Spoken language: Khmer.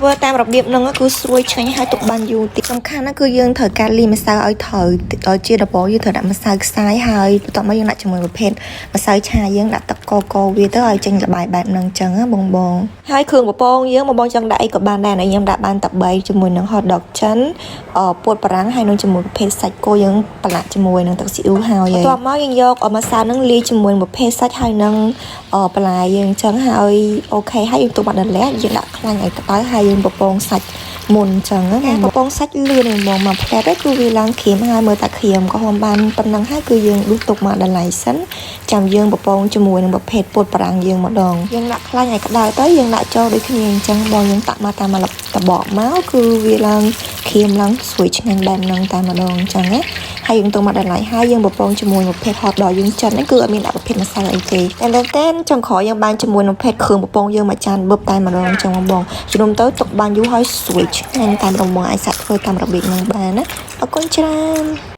ធ្វើតាមរបៀបហ្នឹងគឺស្រួយឆ្ងាញ់ហើយទុកបានយូរតិចសំខាន់ណាគឺយើងត្រូវការលីម្សៅឲ្យត្រូវឲ្យជាដំបូងយើងត្រូវដាក់ម្សៅខ្សាយហើយបន្ទាប់មកយើងដាក់ជាមួយប្រភេទម្សៅឆាយើងដាក់ទឹកកកវាទៅឲ្យចេញល្បាយបែបហ្នឹងចឹងណាបងបងហើយគ្រឿងពពងយើងបងបងចង់ដាក់អីក៏បានដែរខ្ញុំដាក់បានតែ3ជាមួយនឹង hot dog ចិនពោតបារាំងហើយនឹងជាមួយប្រភេទសាច់គោយើងប្រឡាក់ជាមួយនឹងទឹកស៊ីអ៊ូហើយបន្ទាប់មកយើងយកម្សៅហ្នឹងលាយជាមួយនឹងប្រភេទសាច់ហើយនឹងបន្លែយើងចឹងហើយ OK ហើយយើងទុកបាត់ដល់លែយើងដាក់ខ្លាញ់ឲ្យក្តៅហើយយើងពពងសាច់មុនចឹងណាពពងសាច់លឿនហ្មងមកផ្លែតគឺវាឡើងក្រៀមហើយមើលតែក្រៀមក៏ហមបានប៉ុណ្ណឹងហើយគឺយើងដួសទុកមកដល់ឡៃសិនចាំយើងពពងជាមួយនឹងប្រភេទពោតបារាំងយើងម្ដងយើងដាក់ខ្លាញ់ឲ្យក្តៅទៅយើងដាក់ចូលដូចគ្នាអញ្ចឹងបងយើងតាក់មកតាមមកតបកមកគឺវាឡើងក្រៀមឡើងស្រួយឆ្ងាញ់បែបហ្នឹងតែម្ដងអញ្ចឹងណាហើយយើងទុកមកដល់ឡៃហើយយើងពពងជាមួយប្រភេទ hot dog យើងចិនហ្នឹងគឺអត់មានដាក់ប្រភេទម្សៅអីទេតែតែចុងក្រោយយើងបានជាមួយនឹងប្រភេទគ្រឿងពពងយើងមួយចានបឹបតែម្ដងអញ្ចឹងបងជំនុំទៅទុកបានយូរហើយស្រួយឆ្ងាញ់តាមរបងអាចសាក់ធ្វើតាមរបៀបហ្នឹងបានណាអរគុណច្រើន។